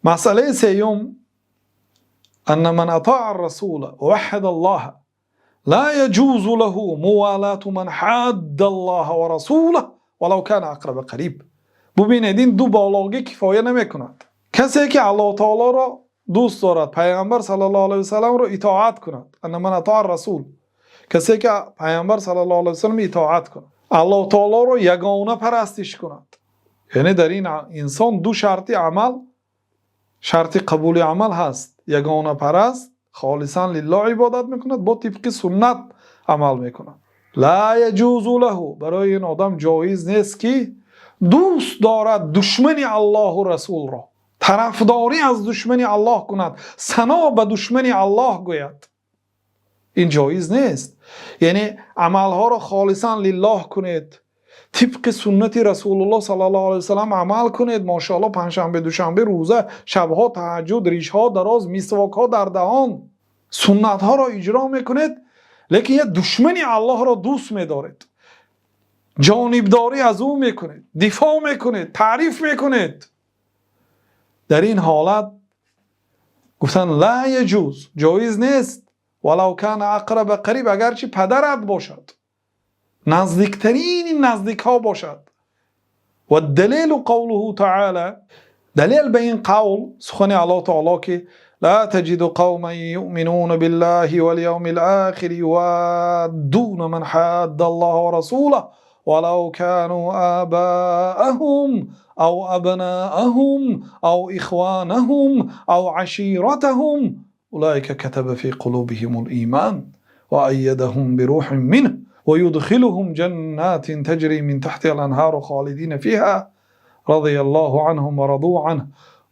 Масъалаи сеюм: أن من أطاع الرسول ووحد الله لا يجوز له موالاة من حاد الله ورسوله ولو كان أقرب قريب. Бубинед, ин ду бологӣ кифоя намекунад. Касе ки Аллоҳ таолоро дӯст дорад, Пайғамбар саллаллоҳу алайҳи васалламро итоат кунад, أن من أطاع الرسول, касе ки Пайғамбар саллаллоҳу алайҳи васаллам итоат кунад, Аллоҳ таолоро ягона парастиш кунад, яъне дар ин инсон ду шарти амал, шарти қабули амал ҳаст: ягонапараст, холисан лиллоҳ ибодат мекунад, бо тибқи суннат амал мекунад. لا يجوز له, барои ин одам ҷоиз нест, ки дӯст дорад душмани Аллоҳу расулро, тарафдорӣ аз душмани Аллоҳ кунад, сано ба душмани Аллоҳ гӯяд. Ин ҷоиз нест. Яъне амалҳоро холисан лиллоҳ кунед, тибқи суннати Расулуллоҳ саллаллоҳу алайҳи васаллам амал кунед. Мошоалло, панҷшанбе, душанбе рӯза, шабҳо таҳаҷҷуд, ришҳо дароз, мисвокҳо дар даҳон, суннатҳоро иҷро мекунед, лекин як душмани Аллоҳро дӯст медоред, ҷонибдорӣ аз ӯ мекунед, дифоъ мекунед, таъриф мекунед. Дар ин ҳолат гуфтан: لا يجوز, ҷоиз нест, ولو كان أقرب قريب, агарчи падарат бошад, наздиктарини наздикҳо бошад. والدليل قوله تعالى, далел ба ин қавл сухани Аллоҳ таоло, ки لا تجد قوما يؤمنون بالله واليوم الآخر يوادون من حاد الله ورسوله ولو كانوا آباءهم أو أبناءهم أو إخوانهم أو عشيرتهم أولئك كتب في قلوبهم الإيمان وأيدهم بروح منه ويدخلهم جنات تجري من تحتها الأنهار خالدين فيها رضي الله عنهم ورضوا عنه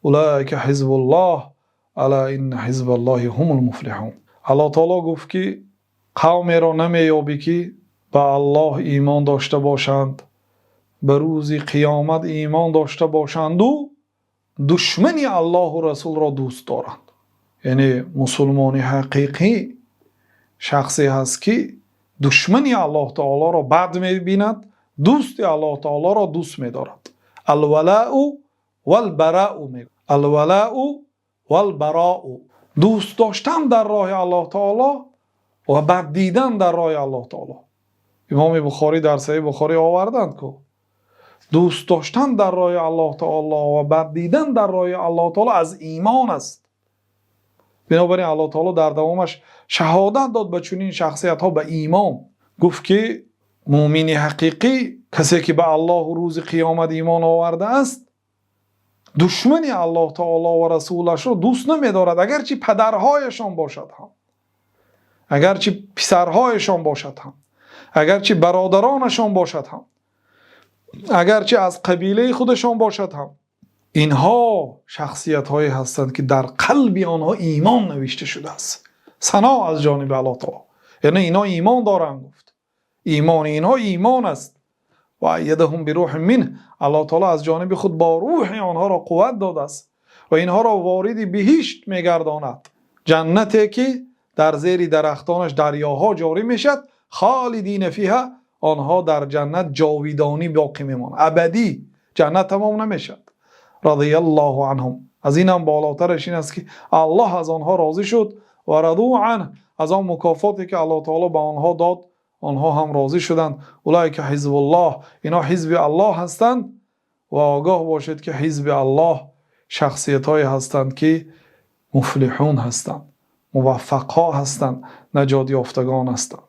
أولئك حزب الله ألا إن حزب الله هم المفلحون. Аллоҳ таоло гуфт, ки қавмеро намеёбӣ, ки ба Аллоҳ имон дошта бошанд, ба рӯзи қиёмат имон дошта бошанду душмани Аллоҳу расулро дӯст доранд. Яъне мусулмони ҳақиқӣ шахсе ҳаст, ки душмани Аллоҳ таолоро бад мебинад, дӯсти Аллоҳ таолоро дӯст медорад. الولاء والبراء, الولاء والبراء, дӯст доштан дар роҳи Аллоҳ таоло ва бад дидан дар роҳи Аллоҳ таоло. Имоми Бухорӣ дар Саҳиҳи Бухорӣ оварданд ку, дӯст доштан дар роҳи Аллоҳ таоло ва бад дидан дар роҳи Аллоҳ таоло аз имон аст. Бинобар ин Аллоҳ таоло дар давомаш шаҳодат дод ба чунин шахсиятҳо ба имон. Гуфт, ки муъмини ҳақиқӣ касе ки ба Аллоҳу рӯзи қиёмат имон овардааст, душмани Аллоҳ таоло ва расулашро дӯст намедорад, агарчи падарҳояшон бошад ҳам, агарчи писарҳояшон бошад ҳам, агарчи бародаронашон бошад ҳам, агарчи аз қабилаи худашон бошад ҳам. Инҳо шахсиятҳое ҳастанд, ки дар қалби онҳо имон навишта шудааст. Сано аз ҷониби Аллоҳ таоло, яъне инҳо имон доранд, гуфт. Имони инҳо имон аст. وأيدهم بروح منه, Аллоҳ таоло аз ҷониби худ бо рӯҳи онҳоро қувват додааст ва инҳоро вориди биҳишт мегардонад, ҷаннате ки дар зери дарахтонаш дарёҳо ҷорӣ мешавад. خالدين فيها, онҳо дар ҷаннат ҷовидонӣ боқӣ мемонад, абадӣ, ҷаннат тамом намешавад. رضي الله عنهم, аз инам болотараш ин аст, ки Аллоҳ аз онҳо розӣ шуд. ورضوا عنه, аз он мукофоте ки Аллоҳ таоло ба онҳо дод, онҳо ҳам розӣ шуданд. أولئك حزب الله, инҳо ҳизби Аллоҳ ҳастанд. Ва огоҳ бошед, ки ҳизби Аллоҳ шахсиятҳое ҳастанд, ки муфлиҳун ҳастанд, муваффақҳо ҳастанд, наҷотёфтагон ҳастанд.